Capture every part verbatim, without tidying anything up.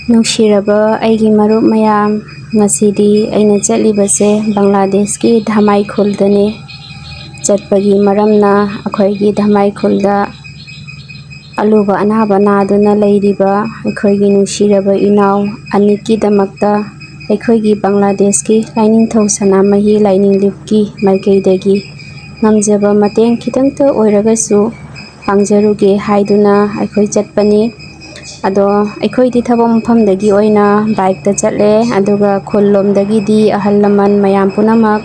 ꯅꯨꯡꯁꯤꯔꯕ ꯑꯩꯒꯤ ꯃꯔꯨꯞ ꯃꯌꯥꯝ, ꯉꯁꯤꯗꯤ ꯑꯩꯅ ꯆꯠꯂꯤꯕꯁꯦ ꯕꯪꯒ꯭ꯂꯥꯗꯦꯁꯀꯤ ꯙꯃꯥꯏ ꯈꯨꯜꯗꯅꯦ꯫ ꯆꯠꯄꯒꯤ ꯃꯔꯝꯅ, ꯑꯩꯈꯣꯏꯒꯤ ꯙꯃꯥꯏ ꯈꯨꯜꯗ ꯑꯂꯨꯕ ꯑꯅꯥꯕ ꯅꯥꯗꯨꯅ ꯂꯩꯔꯤꯕ ꯑꯩꯈꯣꯏꯒꯤ ꯅꯨꯡꯁꯤꯔꯕ ꯏꯅꯥꯎ ꯑꯅꯤꯛꯀꯤꯗꯃꯛꯇ ꯑꯩꯈꯣꯏꯒꯤ ꯕꯪꯒ꯭ꯂꯥꯗꯦꯁꯀꯤ ꯂꯥꯏꯅꯤꯡꯊꯧ ꯁꯅꯥꯃꯍꯤ ꯂꯥꯏꯅꯤꯡꯂꯨꯞꯀꯤ ꯃꯥꯏꯀꯩꯗꯒꯤ ꯉꯝꯖꯕ ꯃꯇꯦꯡ ꯈꯤꯇꯪꯇ ꯑꯣꯏꯔꯒꯁꯨ ꯄꯥꯡꯖꯔꯨꯒꯦ ꯍꯥꯏꯗꯨꯅ ꯑꯩꯈꯣꯏ ꯆꯠꯄꯅꯤ꯫ ꯑꯗꯣ ꯑꯩꯈꯣꯏꯗꯤ ꯊꯕꯛ ꯃꯐꯝꯗꯒꯤ ꯑꯣꯏꯅ ꯕꯥꯏꯛꯇ ꯆꯠꯂꯦ, ꯑꯗꯨꯒ ꯈꯨꯜ ꯂꯣꯝꯗꯒꯤꯗꯤ ꯑꯍꯜ ꯂꯃꯟ ꯃꯌꯥꯝ ꯄꯨꯝꯅꯃꯛ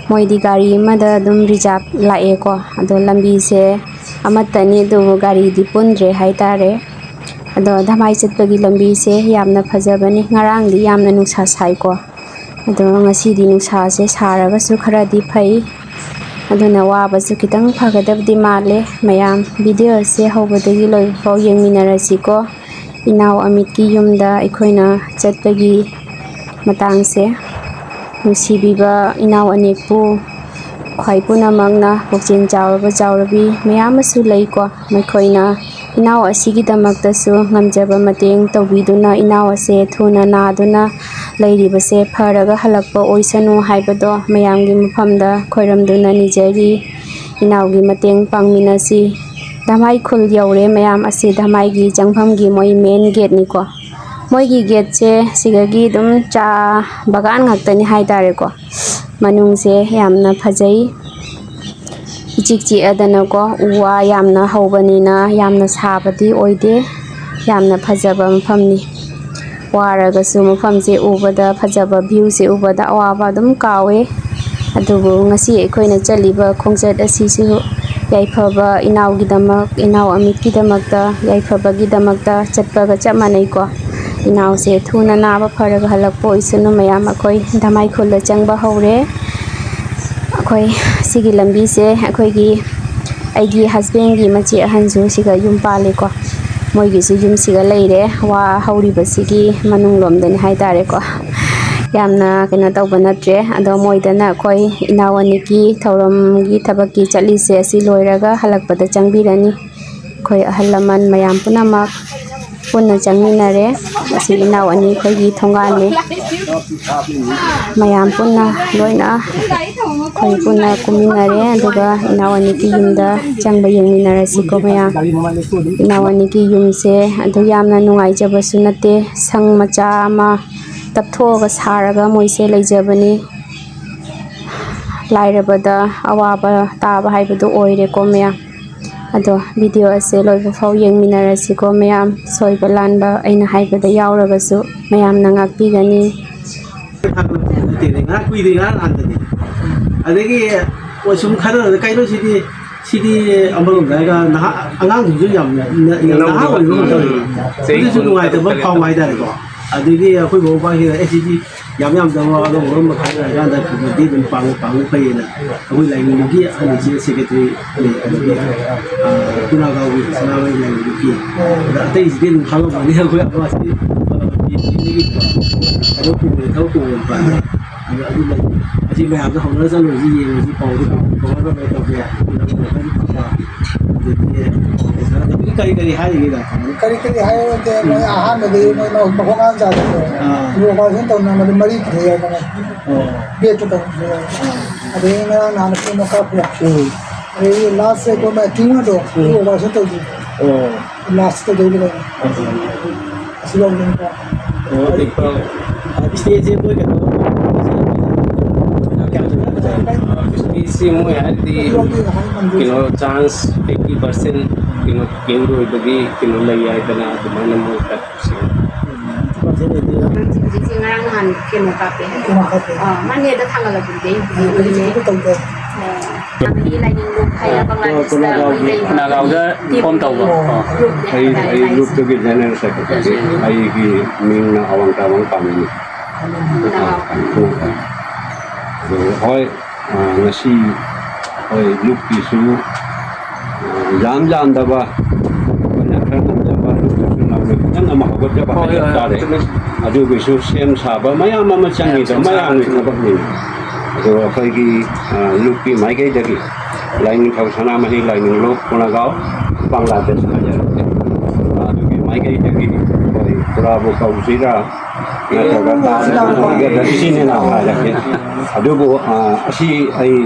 ꯃꯣꯏꯗꯤ ꯒꯥꯔꯤ ꯑꯃꯗ ꯑꯗꯨꯝ ꯔꯤꯖꯥꯞ ꯂꯥꯛꯑꯦꯀꯣ꯫ ꯑꯗꯣ ꯂꯝꯕꯤꯁꯦ ꯑꯃꯠꯇꯅꯤ, ꯑꯗꯨꯕꯨ ꯒꯥꯔꯤꯗꯤ ꯄꯨꯟꯗ꯭ꯔꯦ ꯍꯥꯏꯇꯥꯔꯦ꯫ ꯑꯗꯣ ꯙꯃꯥꯏ ꯆꯠꯄꯒꯤ ꯂꯝꯕꯤꯁꯦ ꯌꯥꯝꯅ ꯐꯖꯕꯅꯤ꯫ ꯉꯔꯥꯡꯗꯤ ꯌꯥꯝꯅ ꯅꯨꯡꯁꯥ ꯁꯥꯏꯀꯣ, ꯑꯗꯣ ꯉꯁꯤꯗꯤ ꯅꯨꯡꯁꯥꯁꯦ ꯁꯥꯔꯒꯁꯨ ꯈꯔꯗꯤ ꯐꯩ, ꯑꯗꯨꯅ ꯋꯥꯕꯁꯨ ꯈꯤꯇꯪ ꯐꯒꯗꯕꯗꯤ ꯃꯥꯜꯂꯦ꯫ ꯃꯌꯥꯝ ꯚꯤꯗꯤꯑꯣꯁꯦ ꯍꯧꯕꯗꯒꯤ ꯂꯣꯏꯕꯐꯥꯎ ꯌꯦꯡꯃꯤꯟꯅꯔꯁꯤꯀꯣ꯫ ꯏꯅꯥꯎ ꯑꯃꯤꯠꯀꯤ ꯌꯨꯝꯗ ꯑꯩꯈꯣꯏꯅ ꯆꯠꯄꯒꯤ ꯃꯇꯥꯡꯁꯦ, ꯅꯨꯡꯁꯤꯕꯤꯕ ꯏꯅꯥꯎ ꯑꯅꯤꯄꯨ ꯈ꯭ꯋꯥꯏ ꯄꯨꯝꯅꯃꯛꯅ ꯄꯨꯛꯆꯦꯜ ꯆꯥꯎꯔꯕ ꯆꯥꯎꯔꯕꯤ ꯃꯌꯥꯝ ꯑꯃꯁꯨ ꯂꯩꯀꯣ꯫ ꯃꯈꯣꯏꯅ ꯏꯅꯥꯎ ꯑꯁꯤꯒꯤꯗꯃꯛꯇꯁꯨ ꯉꯝꯖꯕ ꯃꯇꯦꯡ ꯇꯧꯕꯤꯗꯨꯅ ꯏꯅꯥꯎ ꯑꯁꯦ ꯊꯨꯅ ꯅꯥꯗꯨꯅ ꯂꯩꯔꯤꯕꯁꯦ ꯐꯔꯒ ꯍꯜꯂꯛꯄ ꯑꯣꯏꯁꯅꯨ ꯍꯥꯏꯕꯗꯣ ꯃꯌꯥꯝꯒꯤ ꯃꯐꯝꯗ ꯈꯣꯏꯔꯝꯗꯨꯅ ꯅꯤꯖꯔꯤ꯫ ꯏꯅꯥꯎꯒꯤ ꯃꯇꯦꯡ ꯄꯥꯡꯃꯤꯟꯅꯁꯤ꯫ ꯙꯃꯥꯏ ꯈꯨꯜ ꯌꯧꯔꯦ ꯃꯌꯥꯝ꯫ ꯑꯁꯤ ꯙꯃꯥꯏꯒꯤ ꯆꯪꯐꯝꯒꯤ ꯃꯣꯏ ꯃꯦꯟ ꯒꯦꯠꯅꯤꯀꯣ꯫ ꯃꯣꯏꯒꯤ ꯒꯦꯠꯁꯦ ꯁꯤꯗꯒꯤ ꯑꯗꯨꯝ ꯆꯥ ꯕꯒꯥꯟ ꯉꯥꯛꯇꯅꯤ ꯍꯥꯏꯇꯥꯔꯦꯀꯣ꯫ ꯃꯅꯨꯡꯁꯦ ꯌꯥꯝꯅ ꯐꯖꯩ, ꯏꯆꯤꯛ ꯆꯤꯛꯑꯗꯅꯀꯣ꯫ ꯎ ꯋꯥ ꯌꯥꯝꯅ ꯍꯧꯕꯅꯤꯅ ꯌꯥꯝꯅ ꯁꯥꯕꯗꯤ ꯑꯣꯏꯗꯦ꯫ ꯌꯥꯝꯅ ꯐꯖꯕ ꯃꯐꯝꯅꯤ꯫ ꯋꯥꯔꯒꯁꯨ ꯃꯐꯝꯁꯦ ꯎꯕꯗ, ꯐꯖꯕ ꯚ꯭ꯌꯨꯁꯦ ꯎꯕꯗ ꯑꯋꯥꯕ ꯑꯗꯨꯝ ꯀꯥꯎꯋꯦ꯫ ꯑꯗꯨꯕꯨ ꯉꯁꯤ ꯑꯩꯈꯣꯏꯅ ꯆꯠꯂꯤꯕ ꯈꯣꯡꯆꯠ ꯑꯁꯤꯁꯨ ꯌꯥꯏꯐꯕ ꯏꯅꯥꯎꯒꯤꯗꯃꯛ, ꯏꯅꯥꯎ ꯑꯃꯤꯠꯀꯤꯗꯃꯛꯇ, ꯌꯥꯏꯐꯕꯒꯤꯗꯃꯛꯇ ꯆꯠꯄꯒ ꯆꯞ ꯃꯥꯟꯅꯩꯀꯣ꯫ ꯏꯅꯥꯎꯁꯦ ꯊꯨꯅ ꯅꯥꯕ ꯐꯔꯒ ꯍꯜꯂꯛꯄ ꯑꯣꯏꯁꯅꯨ꯫ ꯃꯌꯥꯝ ꯑꯩꯈꯣꯏ ꯙꯃꯥꯏ ꯈꯨꯜꯗ ꯆꯪꯕ ꯍꯧꯔꯦ꯫ ꯑꯩꯈꯣꯏ ꯁꯤꯒꯤ ꯂꯝꯕꯤꯁꯦ ꯑꯩꯈꯣꯏꯒꯤ, ꯑꯩꯒꯤ ꯍꯁꯕꯦꯟꯒꯤ ꯃꯆꯦ ꯑꯍꯟꯁꯨ ꯁꯤꯒ ꯌꯨꯝ ꯄꯥꯜꯂꯤꯀꯣ꯫ ꯃꯣꯏꯒꯤꯁꯨ ꯌꯨꯝꯁꯤꯒ ꯂꯩꯔꯦ꯫ ꯋꯥ ꯍꯧꯔꯤꯕꯁꯤꯒꯤ ꯃꯅꯨꯡ ꯂꯣꯝꯗꯅꯤ ꯍꯥꯏꯇꯥꯔꯦꯀꯣ꯫ ꯌꯥꯝꯅ ꯀꯩꯅꯣ ꯇꯧꯕ ꯅꯠꯇ꯭ꯔꯦ꯫ ꯑꯗꯣ ꯃꯣꯏꯗꯅ ꯑꯩꯈꯣꯏ ꯏꯅꯥꯎ ꯑꯅꯤꯒꯤ ꯊꯧꯔꯝꯒꯤ ꯊꯕꯛꯀꯤ ꯆꯠꯂꯤꯁꯦ ꯑꯁꯤ ꯂꯣꯏꯔꯒ ꯍꯜꯂꯛꯄꯗ ꯆꯪꯕꯤꯔꯅꯤ꯫ ꯑꯩꯈꯣꯏ ꯑꯍꯜ ꯂꯃꯟ ꯃꯌꯥꯝ ꯄꯨꯝꯅꯃꯛ ꯄꯨꯟꯅ ꯆꯪꯃꯤꯟꯅꯔꯦ꯫ ꯑꯁꯤ ꯏꯅꯥꯎ ꯑꯅꯤ ꯑꯩꯈꯣꯏꯒꯤ ꯊꯣꯡꯒꯥꯜꯅꯤ꯫ ꯃꯌꯥꯝ ꯄꯨꯟꯅ ꯂꯣꯏꯅ ꯑꯩꯈꯣꯏ ꯄꯨꯟꯅ ꯀꯨꯝꯃꯤꯟꯅꯔꯦ꯫ ꯑꯗꯨꯒ ꯏꯅꯥꯎ ꯑꯅꯤꯒꯤ ꯌꯨꯝꯗ ꯆꯪꯕ ꯌꯦꯡꯃꯤꯟꯅꯔꯁꯤꯀꯣ ꯃꯌꯥꯝ꯫ ꯏꯅꯥꯎ ꯑꯅꯤꯒꯤ ꯌꯨꯝꯁꯦ ꯑꯗꯨ ꯌꯥꯝꯅ ꯅꯨꯡꯉꯥꯏꯖꯕꯁꯨ ꯅꯠꯇꯦ꯫ ꯁꯪ ꯃꯆꯥ ꯑꯃ ꯇꯞꯊꯣꯛꯑꯒ ꯁꯥꯔꯒ ꯃꯣꯏꯁꯦ ꯂꯩꯖꯕꯅꯤ꯫ ꯂꯥꯏꯔꯕꯗ ꯑꯋꯥꯕ ꯇꯥꯕ ꯍꯥꯏꯕꯗꯨ ꯑꯣꯏꯔꯦꯀꯣ ꯃꯌꯥꯝ꯫ ꯑꯗꯣ ꯚꯤꯗꯤꯑꯣ ꯑꯁꯦ ꯂꯣꯏꯕ ꯐꯥꯎ ꯌꯦꯡꯃꯤꯟꯅꯔꯁꯤꯀꯣ ꯃꯌꯥꯝ꯫ ꯁꯣꯏꯕ ꯂꯥꯟꯕ ꯑꯩꯅ ꯍꯥꯏꯕꯗ ꯌꯥꯎꯔꯒꯁꯨ ꯃꯌꯥꯝꯅ ꯉꯥꯛꯄꯤꯒꯅꯤ꯫ ꯅꯠꯇꯦꯅꯦ, ꯉꯥꯏꯍꯥꯛ ꯀꯨꯏꯗ꯭ꯔꯤ, ꯉꯔꯥꯡ ꯅꯍꯥꯟꯗꯅꯦ꯫ ꯑꯗꯒꯤ, ꯑꯣ, ꯁꯨꯝ ꯈꯟꯅꯕꯗ, "ꯀꯩꯅꯣ ꯁꯤꯗꯤ, ꯁꯤꯗꯤ ꯑꯃꯔꯣꯝꯗ ꯍꯥꯏꯔꯒ ꯅꯍꯥ, ꯑꯉꯥꯡꯁꯤꯡꯁꯨ ꯌꯥꯝꯅ ꯅ-, ꯅ-, ꯅꯍꯥ ꯑꯣꯏꯕ ꯃꯇꯝꯅꯤ꯫ ꯎꯝ꯫ ꯆꯍꯤ ꯑꯗꯨꯁꯨ ꯀꯨꯟ, ꯅꯨꯡꯉꯥꯏꯇꯕ ꯀꯨꯟ ꯇꯔꯦꯠ꯫ ꯐꯥꯎꯕ ꯍꯥꯏꯇꯥꯔꯦꯀꯣ꯫ ꯑꯗꯒꯤ ꯑꯩꯈꯣꯏ ꯕꯕꯥ ꯃꯄꯥꯁꯤꯅ, 'ꯑꯦ, ꯁꯤꯗꯤ ꯌꯥꯝ ꯌꯥꯝꯗꯕ ꯑꯗꯨꯒꯨꯝꯕ ꯑꯃ ꯈꯥꯏꯅꯔꯀꯥꯟꯗ ꯈꯔ ꯈꯔꯗꯤ ꯑꯗꯨꯝ ꯄꯥꯡꯕ, ꯄꯥꯡꯕ ꯐꯩꯌꯦꯅ ꯑꯩꯈꯣꯏ ꯂꯥꯏꯅꯤꯡꯕꯒꯤ ꯑꯍꯟꯁꯤꯅ ꯁꯦꯀ꯭ꯔꯦꯇꯔꯤ ꯂꯩ, ꯑꯗꯒꯤ, ꯑ, ꯈꯨꯅꯥꯒꯥꯎꯒꯤ ꯁꯅꯥꯃꯍꯤ ꯂꯥꯏꯅꯤꯡꯕꯒꯤ, ꯑꯗ ꯑꯇꯩꯁꯤꯗꯤ ꯑꯗꯨꯝ ꯈꯪꯉꯝꯃꯅꯤ꯫ ꯑꯩꯈꯣꯏ ꯑꯃꯁꯤ, ꯑ, ꯄꯤ ꯑꯩꯆ ꯗꯤꯒꯤ ꯊꯕꯛ ꯄꯨꯕꯅꯤ, ꯊꯕꯛ ꯄꯨꯕ ꯅꯨꯄꯥꯅꯤ꯫ ꯑꯗꯣ ꯑꯗꯨ ꯂꯩ꯫ ꯑꯁꯤ ꯃꯌꯥꯝꯗꯣ ꯍꯧꯅꯔ ꯆꯠꯂꯨꯔꯁꯤ, ꯌꯦꯡꯉꯨꯔꯁꯤ, ꯄꯥꯎꯗꯨ ꯀꯃꯥꯏ ꯀꯃꯥꯏ ꯇꯧꯒꯦ꯫ ꯑꯗꯒꯤ ꯀꯔꯤ ꯀꯔꯤ ꯍꯥꯏꯔꯤꯒꯦ, ꯗꯥꯛꯇꯔ? ꯀꯔꯤ ꯀꯔꯤ ꯍꯥꯏꯔꯨꯔꯒꯦ, ꯃꯣꯏ ꯑꯍꯥꯟꯕꯗꯤ ꯃꯣꯏ ꯃꯈꯣꯡ ꯍꯥꯝ ꯆꯥꯗꯕꯗꯣ, ꯑꯥ꯫ ꯑꯗꯨ ꯑꯣꯄꯔꯦꯁꯟ ꯇꯧꯅꯕꯗ ꯃꯔꯤ ꯄꯨꯊꯣꯛꯑꯦ ꯍꯥꯏꯕꯅꯦ꯫ ꯑꯣ꯫ ꯕꯦꯗꯇ ꯇꯧꯕꯗꯣ꯫ ꯑꯥ꯫ ꯑꯗꯩ ꯉꯔꯥꯡ ꯅꯍꯥꯟ ꯀꯩꯅꯣ ꯀꯥꯞꯄꯦ꯫ ꯎꯝ꯫ ꯑꯗꯩ ꯂꯥꯁ ꯑꯩꯈꯣꯏ ꯃꯥꯏ ꯇ꯭ꯌꯨꯃꯔꯗꯣ, ꯎꯝ꯫ ꯑꯗꯨ ꯑꯣꯄꯔꯦꯁꯟ ꯇꯧꯗꯣꯏꯅꯦ꯫ ꯑꯣ꯫ ꯂꯥꯁ ꯇꯧꯗꯣꯏꯅꯦ꯫ ꯑꯣ꯫ ꯑꯁꯤ ꯂꯧꯗꯣꯏꯅꯤꯀꯣ꯫ ꯑꯣ, ꯑꯗꯨ ꯏꯁꯇꯦꯖꯁꯦ ꯃꯣꯏ ꯀꯩꯅꯣ, ꯏꯁꯇꯦꯖꯁꯦ ꯃꯣꯏ ꯍꯥꯏꯔꯗꯤ ꯀꯩꯅꯣ, ꯆꯥꯟꯁ eighty percent ꯀꯩꯅꯣ, ꯀꯦꯟꯁꯔ ꯑꯣꯏꯕꯒꯤ ꯀꯩꯅꯣ ꯂꯩ ꯍꯥꯏꯗꯅ ꯑꯗꯨꯃꯥꯏꯅ ꯃꯣꯏ ꯇꯧꯁꯤ꯫ ꯍꯧꯖꯤꯛꯁꯦ ꯉꯔꯥꯡ ꯅꯍꯥꯟ ꯀꯩꯅꯣ ꯀꯥꯞꯄꯦ ꯍꯥꯏ꯫ ꯑꯥ, ꯃꯟꯗꯦꯗ ꯊꯥꯡꯒꯠꯂꯛꯄꯗꯨꯗꯤ ꯑꯩ ꯎꯏꯌꯦ꯫ ꯑꯥ, ꯑꯗꯒꯤ ꯂꯥꯏꯅꯤꯡ ꯂꯨꯞ ꯍꯥꯏꯅ ꯕꯪꯒ꯭ꯂꯥꯗꯦꯁꯇ ꯅꯥꯒꯥꯎꯒꯤ, ꯂꯩꯕ ꯅꯥꯒꯥꯎꯗ ꯇꯤꯝ ꯐꯣꯝ ꯇꯧꯕ꯫ ꯑꯣ꯫ ꯒ꯭ꯔꯨꯞꯅꯦ ꯑꯩ, ꯍꯥꯏꯇꯥꯔꯦ ꯑꯩ ꯍꯥꯏꯁꯦ꯫ ꯒ꯭ꯔꯨꯞꯇꯨꯒꯤ ꯖꯦꯅꯔꯦꯜ ꯁꯦꯀ꯭ꯔꯦꯇꯔꯤ꯫ ꯑꯩꯒꯤ ꯃꯤꯡꯅ ꯑꯋꯥꯡ ꯇꯥꯋꯥꯡ ꯄꯥꯝꯃꯤ꯫ ꯅꯥꯒꯥꯎ꯫ ꯑꯗꯨ ꯍꯣꯏ, ꯑ, ꯉꯁꯤ ꯑꯩꯈꯣꯏ ꯂꯨꯞꯀꯤꯁꯨ, ꯑ, ꯌꯥꯝ ꯌꯥꯝꯗꯕ, ꯑꯩꯈꯣꯏꯅ ꯈꯔ ꯉꯝꯖꯕ, ꯂꯨꯞꯀꯤꯁꯨ ꯅꯧꯅ ꯈꯤꯇꯪ ꯑꯃ ꯍꯧꯒꯠꯆꯕ ꯍꯣꯏ, ꯍꯣꯏ, ꯍꯥꯏꯕ ꯇꯥꯔꯦ꯫ ꯆꯨꯝꯃꯦ, ꯆꯨꯝꯃꯦ꯫ ꯑꯗꯨꯒꯤꯁꯨ ꯁꯦꯝ ꯁꯥꯕ ꯃꯌꯥꯝ ꯑꯃ ꯆꯪꯉꯤꯗꯣ, ꯃꯌꯥꯝ ꯁꯦꯝ ꯁꯥꯕ꯫ ꯃꯌꯥꯝꯒꯤ ꯊꯕꯛꯅꯤ꯫ ꯑꯗꯣ ꯑꯩꯈꯣꯏꯒꯤ, ꯑ, ꯂꯨꯞꯀꯤ ꯃꯥꯏꯀꯩꯗꯒꯤ ꯂꯥꯏꯅꯤꯡꯊꯧ ꯁꯅꯥꯃꯍꯤ ꯂꯥꯏꯅꯤꯡ ꯂꯨꯞ ꯈꯨꯅꯒꯥꯎ ꯕꯪꯒ꯭ꯂꯥꯗꯦꯁ ꯍꯥꯏꯖꯔꯛꯀꯦ꯫ ꯑꯗꯨꯒꯤ ꯀꯩꯗꯒꯤ ꯑꯩꯈꯣꯏ ꯄꯨꯔꯥꯕꯨ ꯀꯧꯁꯤꯔꯥ, ꯅꯠꯇ꯭ꯔꯒ ꯇꯥꯗꯕꯨ ꯑꯣꯏꯒꯗ꯭ꯔꯥ, ꯏꯆꯤꯟ ꯏꯅꯥꯎ ꯍꯥꯏꯔꯒꯦ꯫ ꯑꯗꯨꯕꯨ, ꯑ, ꯑꯁꯤ ꯑꯩ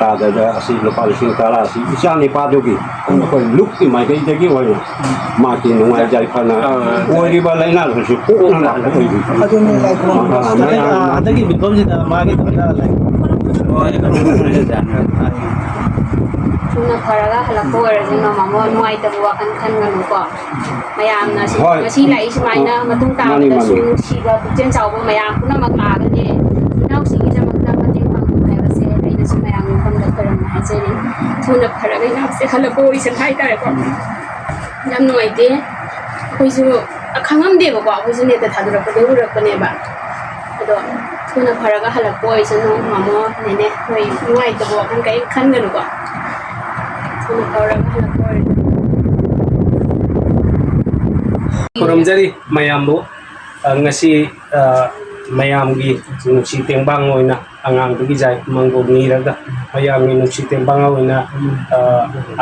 ꯇꯥꯗꯗ ꯑꯁꯤ ꯂꯨꯄꯥ ꯂꯤꯁꯤꯡ ꯇꯔꯥꯁꯤ ꯏꯆꯥ ꯅꯤꯄꯥꯗꯨꯒꯤ ꯑꯩꯈꯣꯏ ꯂꯨꯞꯀꯤ ꯃꯥꯏꯀꯩꯗꯒꯤ ꯑꯣꯏꯅ ꯃꯍꯥꯛꯀꯤ ꯅꯨꯡꯉꯥꯏ ꯌꯥꯏꯐꯅ ꯑꯣꯏꯔꯤꯕ ꯂꯥꯏꯅꯥꯗꯨꯁꯨ ꯀꯣꯛꯅ ꯂꯥꯛꯄ ꯑꯣꯏꯕꯤꯕ꯫ ꯑꯗꯨꯅꯤ, ꯂꯥꯏ ꯈꯨꯔꯨꯝꯕ꯫ ꯑ, ꯃꯌꯥꯝ ꯍꯟꯗꯛꯀꯤ ꯃꯤꯐꯝꯁꯤꯗ ꯃꯥꯒꯤ ꯊꯕꯛ ꯂꯩ꯫ ꯊꯨꯅ ꯐꯔꯒ ꯍꯜꯂꯛꯄ ꯑꯣꯏꯔꯁꯅꯨ, ꯃꯥꯃꯣ, ꯅꯨꯡꯉꯥꯏꯇꯕ ꯋꯥꯈꯜ ꯈꯟꯒꯅꯨꯀꯣ꯫ ꯃꯌꯥꯝꯅ ꯁꯤ, ꯍꯣꯏ꯫ ꯉꯁꯤ ꯂꯥꯛꯏ ꯁꯨꯃꯥꯏꯅ ꯃꯇꯨꯡ ꯃꯥꯅꯤ, ꯇꯥꯕꯗꯁꯨ ꯃꯥꯅꯤ꯫ ꯅꯨꯡꯁꯤꯕ ꯄꯨꯛꯆꯦꯜ ꯆꯥꯎꯕ ꯃꯌꯥꯝ ꯄꯨꯝꯅꯃꯛ ꯂꯥꯛꯑꯒꯅꯦ, ꯏꯅꯥꯎꯁꯤꯒꯤꯗꯃꯛꯇ ꯃꯇꯦꯡ ꯄꯥꯡꯕꯤꯌꯨ ꯍꯥꯏꯕꯁꯦ ꯑꯩꯅꯁꯨ ꯃꯌꯥꯝꯒꯤ ꯃꯐꯝꯗ ꯈꯣꯏꯔꯝꯅ ꯍꯥꯏꯖꯔꯤ꯫ ꯊꯨꯅ ꯐꯔꯒ ꯏꯅꯥꯎꯁꯦ ꯍꯜꯂꯛꯄ ꯑꯣꯏꯁꯅꯨ ꯍꯥꯏꯇꯥꯔꯦꯀꯣ꯫ ꯌꯥꯝ ꯅꯨꯡꯉꯥꯏꯇꯦ꯫ ꯑꯩꯈꯣꯏꯁꯨ ꯈꯪꯉꯝꯗꯦꯕꯀꯣ, ꯑꯩꯈꯣꯏꯁꯨ ꯅꯦꯠꯇ ꯊꯥꯗꯣꯔꯛꯄꯗꯩ ꯎꯔꯛꯄꯅꯦꯕ꯫ ꯑꯗꯣ ꯊꯨꯅ ꯐꯔꯒ ꯍꯜꯂꯛꯄ ꯑꯣꯏꯁꯅꯨ, ꯃꯥꯃꯣ, ꯅꯦꯅꯦ꯫ ꯍꯣꯏ, ꯅꯨꯡꯉꯥꯏꯇꯕ ꯋꯥꯈꯜ ꯀꯔꯤꯝ ꯈꯟꯒꯅꯨꯀꯣ꯫ ꯊꯨꯅ ꯐꯔꯒ ꯍꯜꯂꯛꯄ ꯑꯣꯏꯔꯁꯅꯨ꯫ ꯈꯨꯔꯨꯝꯖꯔꯤ ꯃꯌꯥꯝꯕꯨ꯫ ꯑ, ꯉꯁꯤ, ꯑ, ꯃꯌꯥꯝꯒꯤ ꯅꯨꯡꯁꯤ ꯇꯦꯡꯕꯥꯡ ꯑꯣꯏꯅ ꯑꯉꯥꯡꯗꯨꯒꯤ ꯌꯥꯏꯐ ꯃꯪꯒꯣꯜ ꯅꯤꯔꯒ ꯃꯌꯥꯝꯒꯤ ꯅꯨꯡꯁꯤ ꯇꯦꯡꯕꯥꯡ ꯑꯣꯏꯅ, ꯑ,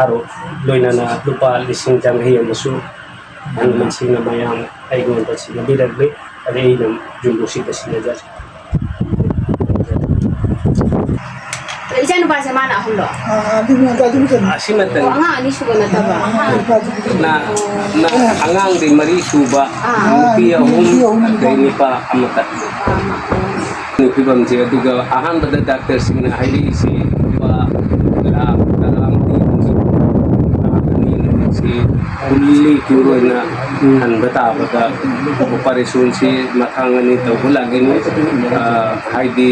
ꯑꯥꯔꯣ ꯂꯣꯏꯅꯅ ꯂꯨꯄꯥ ꯂꯤꯁꯤꯡ ꯌꯥꯡꯈꯩ ꯑꯃꯁꯨ ꯑꯍꯜ ꯂꯃꯟꯁꯤꯡꯅ ꯃꯌꯥꯝ ꯑꯩꯉꯣꯟꯗ ꯁꯤꯟꯅꯕꯤꯔꯛꯂꯤ꯫ ꯑꯗꯩ ꯑꯩꯅ ꯌꯨꯝꯕꯨꯁꯤꯗ ꯁꯤꯟꯅꯖꯔꯤ꯫ ꯑꯗꯣ ꯏꯆꯥꯅꯨꯄꯥꯁꯦ ꯃꯥꯅ ꯑꯍꯨꯝꯂꯣ? ꯑꯥ, ꯑꯗꯨꯅ, ꯑꯗꯨ, ꯑꯗꯨ ꯈꯛꯇꯅꯤ꯫ ꯑꯁꯤꯃꯇꯅꯤ꯫ ꯑꯣ, ꯑꯉꯥꯡ ꯑꯅꯤ ꯁꯨꯕ ꯅꯠꯇꯕ? ꯑꯥ, ꯅꯨꯄꯥꯗꯨ ꯈꯛꯇꯅꯤ꯫ ꯅ-, ꯅ-, ꯑꯉꯥꯡꯗꯤ ꯃꯔꯤ ꯁꯨꯕ, ꯑꯥ꯫ ꯅꯨꯄꯤ ꯑꯥ, ꯑꯍꯨꯝ, ꯅꯨꯄꯤ ꯑꯍꯨꯝ, ꯑꯗꯩ ꯅꯨꯄꯥ꯫ ꯅꯨꯄꯥ ꯑꯃꯈꯛ꯫ ꯑꯥ, ꯑꯥ꯫ ꯐꯤꯕꯝꯁꯦ꯫ ꯑꯗꯨꯒ ꯑꯍꯥꯟꯕꯗ ꯗꯥꯛꯇꯔꯁꯤꯡꯅ ꯍꯥꯏꯔꯛꯏꯁꯤ ꯂꯨꯄꯥ ꯂꯥꯈ ꯇꯔꯥꯃꯔꯤ ꯂꯥꯈ ꯑꯅꯤ ꯁꯤ ꯐꯨꯜꯂꯤ ꯀ꯭ꯌꯣꯔ ꯑꯣꯏꯅ ꯍꯟꯕ ꯇꯥꯕꯗ ꯑꯣꯄꯔꯦꯁꯟꯁꯤ ꯃꯊꯥꯡ ꯑꯅꯤ ꯇꯧꯕ ꯂꯥꯛꯀꯅꯤ꯫ ꯑ, ꯍꯥꯏꯗꯤ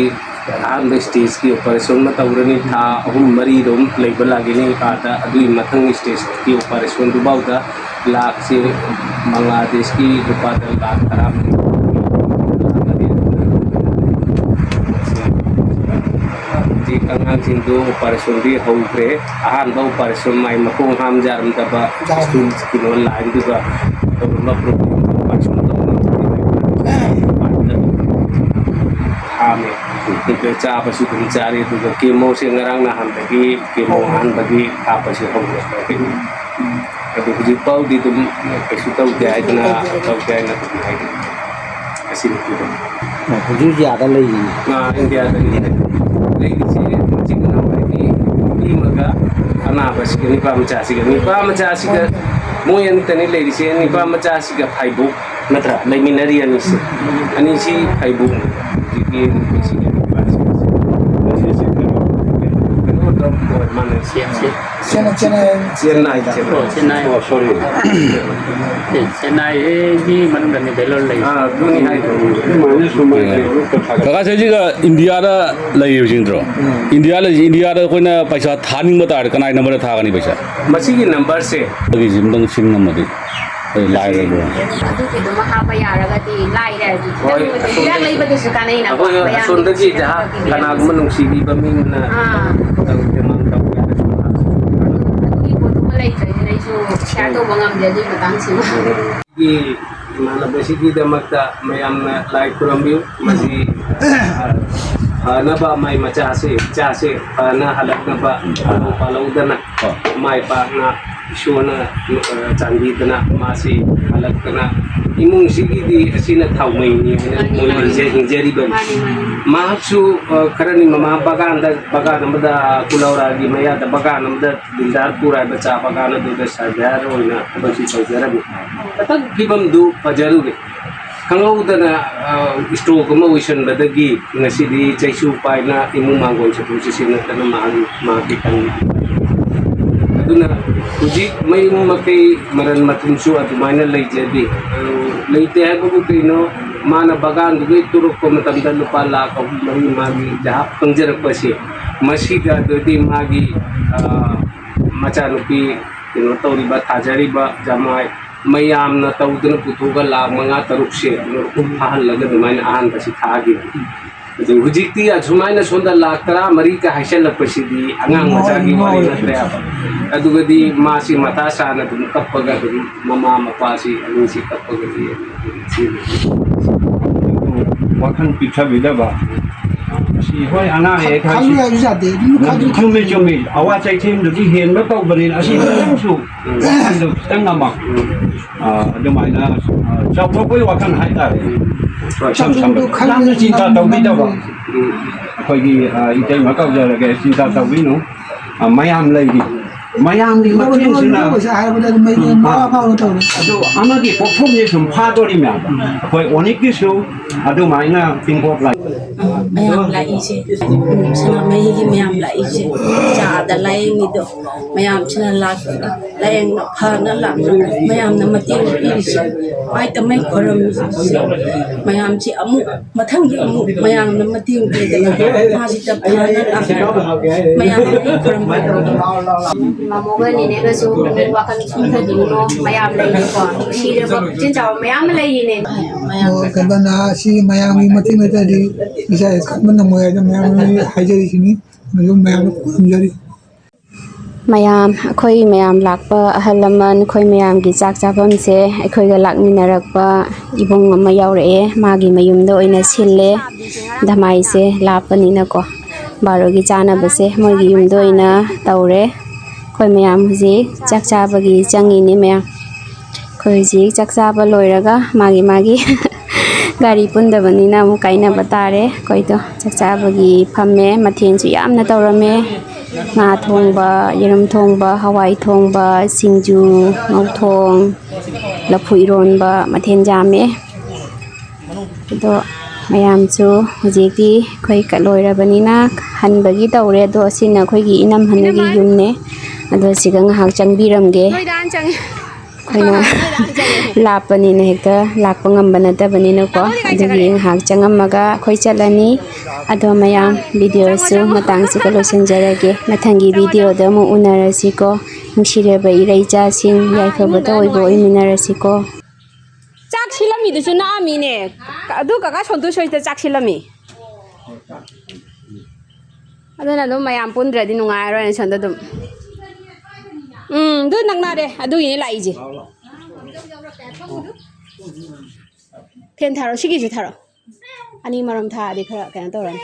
ꯑꯍꯥꯟꯕ ꯁ꯭ꯇꯦꯖꯀꯤ ꯑꯣꯄꯔꯦꯁꯟ ꯑꯃ ꯇꯧꯔꯅꯤ, ꯊꯥ ꯑꯍꯨꯝ ꯃꯔꯤꯔꯣꯝ ꯂꯩꯕ ꯂꯥꯛꯀꯅꯤ ꯑꯥꯗ꯫ ꯑꯗꯨꯒꯤ ꯃꯊꯪ ꯁ꯭ꯇꯦꯖꯀꯤ ꯑꯣꯄꯔꯦꯁꯟꯗꯨꯐꯥꯎꯗ ꯂꯥꯛꯁꯤ ꯕꯪꯒ꯭ꯂꯥꯗꯦꯁꯀꯤ ꯂꯨꯄꯥꯗ ꯂꯥꯛ ꯇꯔꯥꯃꯔꯤ꯫ ꯍꯧꯖꯤꯛ ꯑꯉꯥꯡꯁꯤꯡꯗꯨ ꯑꯣꯄꯔꯦꯁꯟꯗꯤ ꯍꯧꯈ꯭ꯔꯦ꯫ ꯑꯍꯥꯟꯕ ꯑꯣꯄꯔꯦꯁꯟ ꯃꯥꯏ ꯃꯈꯣꯡ ꯍꯥꯝꯖꯔꯝꯗꯕ ꯁ꯭ꯇꯨꯜ ꯀꯩꯅꯣ ꯂꯥꯏꯟꯗꯨꯗ ꯇꯧꯔꯝꯕ ꯄ꯭ꯔꯣꯕ꯭ꯂꯦꯝꯗꯨ ꯑꯣꯄꯔꯦꯁꯟ ꯇꯧꯅꯕꯒꯤ ꯍꯥꯝꯃꯦ꯫ ꯑꯗꯨꯒ ꯆꯥꯕꯁꯨ ꯑꯗꯨꯝ ꯆꯥꯔꯤ꯫ ꯑꯗꯨꯒ ꯀꯦꯃꯣꯁꯦ ꯉꯔꯥꯡ ꯅꯍꯥꯟꯗꯒꯤ ꯀꯦꯃꯣ ꯑꯍꯥꯟꯕꯒꯤ ꯀꯥꯞꯄꯁꯦ ꯍꯧꯔꯦ꯫ ꯑꯗꯨ ꯍꯧꯖꯤꯛ ꯐꯥꯎꯗꯤ ꯑꯗꯨꯝ ꯀꯩꯁꯨ ꯇꯧꯗꯦ ꯍꯥꯏꯗꯅ, ꯇꯧꯗꯦ ꯍꯥꯏꯅ ꯑꯗꯨꯝ ꯍꯥꯏꯔꯤ꯫ ꯑꯁꯤꯅꯤ꯫ ꯍꯧꯖꯤꯛ ꯍꯧꯖꯤꯛ ꯑꯥꯗ ꯂꯩꯔꯤ꯫ ꯑꯥ, ꯏꯟꯗꯤꯌꯥꯗꯅꯤ ꯂꯩꯔꯤꯁꯦ꯫ ꯃꯆꯤꯟ ꯃꯅꯥꯎ ꯍꯥꯏꯗꯤ ꯅꯨꯄꯤ ꯑꯃꯒ ꯑꯅꯥꯕꯁꯤꯒ, ꯅꯨꯄꯥ ꯃꯆꯥꯁꯤꯒ, ꯅꯨꯄꯥ ꯃꯆꯥꯁꯤꯒ ꯃꯣꯏ ꯑꯅꯤꯇꯅꯤ ꯂꯩꯔꯤꯁꯦ꯫ ꯅꯨꯄꯥ ꯃꯆꯥꯁꯤꯒ ꯐꯥꯏꯕꯣꯛ ꯅꯠꯇ꯭ꯔꯥ ꯂꯩꯃꯤꯟꯅꯔꯤ ꯑꯅꯤꯁꯤ꯫ ꯑꯅꯤꯁꯤ ꯐꯥꯏꯕꯣꯛ꯫ ꯍꯧꯖꯤꯛꯀꯤ ꯅꯨꯄꯤꯁꯤꯒ ꯅꯨꯄꯥꯁꯤꯒ꯫ ꯀꯩꯅꯣ ꯇꯧ-, ꯍꯣꯏ, ꯃꯥꯅ ꯁꯦꯝꯁꯦ꯫ ꯆꯦꯟꯅꯥꯏ, ꯆꯦꯟꯅꯥꯏ꯫ ꯆꯦꯟꯅꯥꯏꯗ꯫ ꯑꯣ, ꯆꯦꯟꯅꯥꯏ꯫ ꯑꯣ, ꯁꯣꯔꯤ꯫ ꯑꯦ, ꯆꯦꯟꯅꯥꯏꯒꯤ ꯃꯅꯨꯡꯗꯅꯤ ꯕꯦꯂꯣꯔ ꯂꯩ꯫ ꯑꯥ, ꯑꯗꯨꯅꯤ ꯍꯥꯏꯗꯣ꯫ ꯀꯀꯥꯁꯦ ꯍꯧꯖꯤꯛ ꯏꯟꯗꯤꯌꯥꯗ ꯂꯩꯔꯤꯕꯁꯤ ꯅꯠꯇ꯭ꯔꯣ? ꯎꯝ꯫ ꯏꯟꯗꯤꯌꯥ ꯂꯩꯔꯤꯁꯤ, ꯏꯟꯗꯤꯌꯥꯗ ꯑꯩꯈꯣꯏꯅ ꯄꯩꯁꯥ ꯊꯥꯅꯤꯡꯕ ꯇꯥꯔꯗꯤ ꯀꯅꯥꯒꯤ ꯅꯝꯕꯔꯗ ꯊꯥꯒꯅꯤ ꯄꯩꯁꯥ? ꯃꯁꯤꯒꯤ ꯅꯝꯕꯔꯁꯦ꯫ ꯑꯩꯒꯤꯁꯤ ꯑꯝꯇꯪ ꯁꯤꯝ ꯅꯝꯃꯗꯤ ꯑꯩ ꯂꯥꯏꯔꯕ꯭ꯔꯥ? ꯑꯗꯨꯒꯤꯗꯨꯃ ꯍꯥꯞꯄ ꯌꯥꯔꯒꯗꯤ ꯂꯥꯏꯔꯦ ꯍꯥꯏꯗꯤ꯫ ꯍꯣꯏ, ꯈꯤꯇꯪ ꯍꯤꯗꯥꯛ ꯂꯩꯕꯗꯁꯨ ꯀꯥꯟꯅꯩꯅ ꯑꯩꯈꯣꯏ ꯄꯥꯛꯄ ꯌꯥꯝ ꯑꯁꯣꯝꯗꯒꯤ ꯖꯍꯥ-, ꯀꯅꯥꯒꯨꯝꯕ ꯅꯨꯡꯁꯤꯕꯤꯕ ꯃꯤꯅ ꯑꯥ꯫ ꯇꯧꯒꯦ, ꯃꯥꯅ ꯇꯧꯒꯦ ꯍꯥꯏꯔꯁꯨ꯫ ꯑꯗꯨꯒꯤ ꯄꯣꯠꯇꯨꯃ ꯂꯩꯇ꯭ꯔꯗꯤ ꯑꯩꯁꯨ ꯁꯤꯌꯥꯔ ꯇꯧꯕ ꯉꯝꯗꯦ ꯑꯗꯨꯒꯤ ꯃꯇꯥꯡꯁꯤꯃ꯫ ꯒꯤ ꯏꯃꯥꯟꯅꯕꯁꯤꯒꯤꯗꯃꯛꯇ ꯃꯌꯥꯝꯅ ꯂꯥꯏ ꯈꯨꯔꯨꯝꯕꯤꯌꯨ꯫ ꯃꯁꯤ, ꯑ, ꯐꯅꯕ ꯃꯥꯏ ꯃꯆꯥꯁꯦ, ꯏꯆꯥꯁꯦ ꯐꯅ ꯍꯜꯂꯛꯅꯕ, ꯄꯥꯜꯍꯧ ꯄꯥꯜꯍꯧꯗꯅ ꯃꯥꯏ ꯄꯥꯛꯅ ꯏꯁꯣꯔꯅ, ꯑ, ꯆꯥꯟꯕꯤꯗꯅ ꯃꯥꯁꯤ ꯍꯜꯂꯛꯇꯅ ꯏꯃꯨꯡꯁꯤꯒꯤꯗꯤ ꯑꯁꯤꯅ ꯊꯥꯎꯃꯩꯅꯤ ꯍꯥꯏꯅ ꯃꯣꯏꯅ ꯍꯤꯡꯖ-, ꯍꯤꯡꯖꯔꯤꯕꯅꯤ꯫ ꯃꯍꯥꯛꯁꯨ, ꯑ, ꯈꯔꯅꯤ ꯃꯃꯥ ꯕꯒꯥꯟꯗ, ꯕꯒꯥꯟ ꯑꯃꯗ ꯀꯨꯂꯧꯔꯥꯒꯤ ꯃꯌꯥꯗ ꯕꯒꯥꯟ ꯑꯃꯗ ꯗꯤꯜꯗꯥꯔ ꯄꯨꯔ ꯍꯥꯏꯕ ꯆꯥ ꯕꯒꯥꯟ ꯑꯗꯨꯗ ꯁꯔꯚꯦꯌꯔ ꯑꯣꯏꯅ ꯊꯕꯛꯁꯤ ꯇꯧꯖꯔꯝꯃꯤ꯫ ꯈꯇꯪ ꯐꯤꯕꯝꯗꯨ ꯐꯖꯔꯨꯔꯦ꯫ ꯈꯪꯍꯧꯗꯅ, ꯑ, ꯁ꯭ꯇ꯭ꯔꯣꯛ ꯑꯃ ꯑꯣꯏꯁꯟꯕꯗꯒꯤ ꯉꯁꯤꯗꯤ ꯆꯩꯁꯨ ꯄꯥꯏꯅ ꯏꯃꯨꯡ ꯃꯥꯡꯒꯣꯟ ꯆꯠꯊꯣꯛ ꯆꯠꯁꯤꯟ ꯅꯠꯇꯅ ꯃꯍꯥꯛ, ꯃꯍꯥꯛꯀꯤ ꯇꯪ-, ꯑꯗꯨꯅ ꯍꯧꯖꯤꯛ ꯃꯌꯨꯝ ꯃꯀꯩ ꯃꯔꯟ ꯃꯊꯨꯝꯁꯨ ꯑꯗꯨꯃꯥꯏꯅ ꯂꯩꯖꯗꯦ꯫ ꯑ, ꯂꯩꯇꯦ ꯍꯥꯏꯕꯕꯨ ꯀꯩꯅꯣ, ꯃꯥꯅ ꯕꯒꯥꯟꯗꯨꯗꯒꯤ ꯇꯨꯔꯛꯄ ꯃꯇꯝꯗ ꯂꯨꯄꯥ ꯂꯥꯈ ꯑꯍꯨꯝ ꯃꯔꯤ ꯃꯥꯒꯤ ꯖꯍꯥ ꯐꯪꯖꯔꯛꯄꯁꯦ, ꯃꯁꯤꯗ ꯑꯗꯨꯗꯤ ꯃꯥꯒꯤ, ꯑ, ꯃꯆꯥꯅꯨꯄꯤ ꯀꯩꯅꯣ ꯇꯧꯔꯤꯕ, ꯊꯥꯖꯔꯤꯕ ꯖꯃꯥꯏ ꯃꯌꯥꯝꯅ ꯇꯧꯗꯅ ꯄꯨꯊꯣꯛꯑꯒ ꯂꯥꯈ ꯃꯉꯥ ꯇꯔꯨꯛꯁꯦ ꯐꯥꯍꯜꯂꯒ ꯑꯗꯨꯃꯥꯏꯅ ꯑꯍꯥꯟꯕꯁꯤ ꯊꯥꯈꯤꯕꯅꯤ꯫ ꯑꯗꯨ ꯍꯧꯖꯤꯛꯇꯤ ꯑꯁꯨꯃꯥꯏꯅ ꯁꯣꯝꯗ ꯂꯥꯈ ꯇꯔꯥ ꯃꯔꯤꯒ ꯍꯥꯏꯁꯜꯂꯛꯄꯁꯤꯗꯤ ꯑꯉꯥꯡ ꯃꯆꯥꯒꯤ ꯋꯥꯔꯤ ꯅꯠꯇ꯭ꯔꯦꯕ꯫ ꯑꯗꯨꯒꯗꯤ ꯃꯥꯁꯤ ꯃꯊꯥ ꯁꯥꯅ ꯑꯗꯨꯝ ꯀꯞꯄꯒ ꯑꯗꯨꯝ ꯃꯃꯥ ꯃꯄꯥꯁꯤ ꯑꯅꯤꯁꯤ ꯀꯞꯄꯒꯗꯤ ꯑꯗꯨꯝ ꯁꯤꯅꯤ꯫ ꯋꯥꯈꯜ ꯄꯤꯛꯊꯕꯤꯗꯕ꯫ ꯁꯤ ꯍꯣꯏ, ꯑꯅꯥ ꯑꯌꯦꯛ ꯍꯥꯏꯁꯤ ꯈꯪꯉꯦ ꯍꯥꯏꯕꯁꯨ ꯌꯥꯗꯦ, ꯑꯗꯨꯝ ꯈꯪꯗ꯭ꯔꯤ ꯆꯨꯝꯃꯦ, ꯈꯪꯗ꯭ꯔꯤ꯫ ꯆꯨꯝꯃꯦ꯫ ꯑꯋꯥ ꯆꯩꯊꯦꯡꯗꯨꯗꯤ ꯍꯦꯟꯕ ꯀꯧꯕꯅꯤꯅ ꯑꯁꯤ ꯈꯤꯇꯪꯁꯨ ꯋꯥꯈꯜꯗꯣ ꯈꯤꯇꯪ ꯑꯃ, ꯑ, ꯑꯗꯨꯃꯥꯏꯅ, ꯑ, ꯆꯥꯎꯊꯣꯛꯄꯒꯤ ꯋꯥꯈꯜ ꯍꯥꯏꯇꯥꯔꯦ꯫ ꯏꯁꯝ ꯁꯝꯅ ꯆꯥꯎꯊꯣꯛꯄꯗꯣ ꯈꯪꯗ꯭ꯔꯤ ꯌꯥꯝꯅ ꯆꯤꯟꯇꯥ ꯇꯧꯕꯤꯗꯕ꯫ ꯈꯪꯗ꯭ꯔꯤ꯫ ꯑꯩꯈꯣꯏꯒꯤ, ꯑ, ꯏꯇꯩꯃ ꯀꯧꯖꯔꯒꯦ, ꯆꯤꯟꯇꯥ ꯇꯧꯕꯤꯅꯨ꯫ ꯑ, ꯃꯌꯥꯝ ꯂꯩꯔꯤ꯫ ꯃꯌꯥꯝꯒꯤ ꯃꯇꯦꯡꯁꯤꯅ ꯄꯩꯁꯥ ꯍꯥꯏꯕꯗ ꯑꯗꯨꯝ ꯃꯩ ꯃꯔꯥ ꯐꯥꯎꯅ ꯇꯧꯔꯦ꯫ ꯑꯗꯨ ꯑꯃꯒꯤ ꯄꯣꯠꯐꯝꯁꯦ ꯁꯨꯝ ꯐꯥꯗꯣꯔꯤꯃꯦꯕ꯫ ꯑꯩꯈꯣꯏ ꯑꯣꯅꯤꯛꯀꯤꯁꯨ ꯑꯗꯨꯃꯥꯏꯅ ꯄꯤꯡꯀꯣꯛ ꯂꯥꯏ꯫ ꯃꯌꯥꯝ ꯂꯥꯛꯏꯁꯦ, ꯁꯅꯥꯃꯍꯤꯒꯤ ꯃꯌꯥꯝ ꯂꯥꯛꯏꯁꯦ, ꯆꯥꯗ ꯂꯥꯏꯌꯦꯡꯉꯤꯗꯣ, ꯃꯌꯥꯝꯁꯤꯅ ꯂꯥꯛꯇꯅ, ꯂꯥꯏꯌꯦꯡ ꯐꯅ ꯂꯥꯛꯇꯅ, ꯃꯌꯥꯝꯅ ꯃꯇꯦꯡ ꯄꯤꯔꯤꯁꯦ, ꯃꯥꯏ ꯇꯃꯩ ꯈꯣꯏꯔꯝꯃꯤꯁꯦ, ꯃꯌꯥꯝꯁꯤ ꯑꯃꯨꯛ ꯃꯊꯪꯗꯤ ꯑꯃꯨꯛ ꯃꯌꯥꯝꯅ ꯃꯇꯦꯡ ꯄꯤꯗꯅ ꯃꯥꯁꯤꯗ ꯐꯅ ꯂꯥꯛꯅꯕ ꯃꯌꯥꯝꯅ ꯈꯨꯔꯨꯝꯕꯤꯔꯝꯃꯤ꯫ ꯃꯃꯣꯒ ꯅꯦꯅꯦꯒꯁꯨ ꯄꯨꯛꯅꯤꯡ ꯋꯥꯈꯜ ꯁꯣꯟꯊꯕꯤꯒꯅꯣ, ꯃꯌꯥꯝ ꯂꯩꯔꯤꯀꯣ, ꯅꯨꯡꯁꯤꯔꯕ ꯏꯆꯤꯟ ꯏꯆꯥꯎ ꯃꯌꯥꯝ ꯑꯃ ꯂꯩꯔꯤꯅꯦ꯫ ꯑꯣ, ꯀꯩꯅꯣꯅ ꯁꯤꯒꯤ ꯃꯌꯥꯝꯒꯤ ꯃꯇꯦꯡ ꯅꯠꯇ꯭ꯔꯗꯤ ꯏꯁꯥ ꯀꯟꯕ ꯉꯝꯃꯣꯏ ꯍꯥꯏꯗꯅ ꯃꯌꯥꯝꯅ ꯍꯥꯏꯖꯔꯤꯁꯤꯅꯤ꯫ ꯑꯗꯨꯝ ꯃꯌꯥꯝꯅ ꯈꯨꯔꯨꯝꯖꯔꯤ꯫ ꯃꯌꯥꯝ, ꯑꯩꯈꯣꯏ ꯃꯌꯥꯝ ꯂꯥꯛꯄ ꯑꯍꯜ ꯂꯃꯟ, ꯑꯩꯈꯣꯏ ꯃꯌꯥꯝꯒꯤ ꯆꯥꯛ ꯆꯥꯐꯝꯁꯦ ꯑꯩꯈꯣꯏꯒ ꯂꯥꯛꯃꯤꯟꯅꯔꯛꯄ ꯏꯕꯨꯡ ꯑꯃ ꯌꯥꯎꯔꯛꯑꯦ, ꯃꯥꯒꯤ ꯃꯌꯨꯝꯗ ꯑꯣꯏꯅ ꯁꯤꯜꯂꯦ꯫ ꯙꯃꯥꯏꯁꯦ ꯂꯥꯞꯄꯅꯤꯅꯀꯣ, ꯕꯥꯔꯣꯒꯤ ꯆꯥꯅꯕꯁꯦ ꯃꯣꯏꯒꯤ ꯌꯨꯝꯗ ꯑꯣꯏꯅ ꯇꯧꯔꯦ꯫ ꯑꯩꯈꯣꯏ ꯃꯌꯥꯝ ꯍꯧꯖꯤꯛ ꯆꯥꯛ ꯆꯥꯕꯒꯤ ꯆꯪꯉꯤꯅꯦ ꯃꯌꯥꯝ꯫ ꯑꯩꯈꯣꯏ ꯍꯧꯖꯤꯛ ꯆꯥꯛ ꯆꯥꯕ ꯂꯣꯏꯔꯒ ꯃꯥꯒꯤ ꯃꯥꯒꯤ ꯒꯥꯔꯤ ꯄꯨꯟꯗꯕꯅꯤꯅ ꯑꯃꯨꯛ ꯀꯥꯏꯅꯕ ꯇꯥꯔꯦ꯫ ꯑꯩꯈꯣꯏꯗꯣ ꯆꯥꯛ ꯆꯥꯕꯒꯤ ꯐꯝꯃꯦ, ꯃꯊꯦꯜꯁꯨ ꯌꯥꯝꯅ ꯇꯧꯔꯝꯃꯦ꯫ ꯉꯥ ꯊꯣꯡꯕ, ꯌꯦꯔꯨꯝ ꯊꯣꯡꯕ, ꯍꯋꯥꯏ ꯊꯣꯡꯕ, ꯁꯤꯡꯖꯨ, ꯉꯧꯊꯣꯡ, ꯂꯐꯨ ꯏꯔꯣꯟꯕ, ꯃꯊꯦꯜ ꯌꯥꯝꯃꯦ꯫ ꯑꯗꯣ ꯃꯌꯥꯝꯁꯨ ꯍꯧꯖꯤꯛꯇꯤ ꯑꯩꯈꯣꯏ ꯀꯠ ꯂꯣꯏꯔꯕꯅꯤꯅ ꯍꯟꯕꯒꯤ ꯇꯧꯔꯦ꯫ ꯑꯗꯣ ꯑꯁꯤꯅ ꯑꯩꯈꯣꯏꯒꯤ ꯏꯅꯝ ꯍꯟꯕꯒꯤ ꯌꯨꯝꯅꯦ꯫ ꯑꯗꯣ ꯁꯤꯗ ꯉꯥꯏꯍꯥꯛ ꯆꯪꯕꯤꯔꯝꯒꯦ꯫ ꯅꯣꯏꯗ ꯍꯥꯟꯅ ꯆꯪꯉꯦ꯫ ꯑꯩꯈꯣꯏꯅ ꯂꯥꯞꯄꯅꯤꯅ ꯍꯦꯛꯇ ꯂꯥꯛꯄ ꯉꯝꯕ ꯅꯠꯇꯕꯅꯤꯅꯀꯣ꯫ ꯑꯗꯨꯒꯤ ꯉꯥꯏꯍꯥꯛ ꯆꯪꯉꯝꯃꯒ ꯑꯩꯈꯣꯏ ꯆꯠꯂꯅꯤ꯫ ꯑꯗꯣ ꯃꯌꯥꯝ, ꯚꯤꯗꯤꯑꯣꯁꯨ ꯃꯇꯥꯡꯁꯤꯒ ꯂꯣꯏꯁꯤꯟꯖꯔꯒꯦ꯫ ꯃꯊꯪꯒꯤ ꯚꯤꯗꯤꯑꯣꯗ ꯑꯃꯨꯛ ꯎꯅꯔꯁꯤꯀꯣ꯫ ꯅꯨꯡꯁꯤꯔꯕ ꯏꯔꯩꯆꯥꯁꯤꯡ, ꯌꯥꯏꯐꯕꯗ ꯑꯣꯏꯕ ꯑꯣꯏꯃꯤꯟꯅꯔꯁꯤꯀꯣ꯫ ꯆꯥꯛ ꯁꯤꯜꯂꯝꯃꯤꯗꯨꯁꯨ ꯅꯛꯑꯝꯃꯤꯅꯦ꯫ ꯑꯗꯨ ꯀꯀꯥ ꯁꯣꯟꯇꯨ ꯁꯣꯏꯗ ꯆꯥꯛ ꯁꯤꯜꯂꯝꯃꯤ꯫ ꯑꯗꯨꯅ ꯑꯗꯨꯝ ꯃꯌꯥꯝ ꯄꯨꯟꯗ꯭ꯔꯗꯤ ꯅꯨꯡꯉꯥꯏꯔꯣꯏꯅ ꯁꯣꯝꯗ ꯑꯗꯨꯝ꯫ ꯎꯝ, ꯑꯗꯨ ꯅꯛꯅꯔꯦ꯫ ꯑꯗꯨꯒꯤꯅꯦ ꯂꯥꯛꯏꯁꯦ꯫ ꯐꯦꯟ ꯊꯥꯔꯣ, ꯁꯤꯒꯤꯁꯨ ꯊꯥꯔꯣ꯫ ꯑꯅꯤ ꯃꯔꯝ ꯊꯥꯛꯑꯗꯤ ꯈꯔ ꯀꯩꯅꯣ ꯇꯧꯔꯅꯤ꯫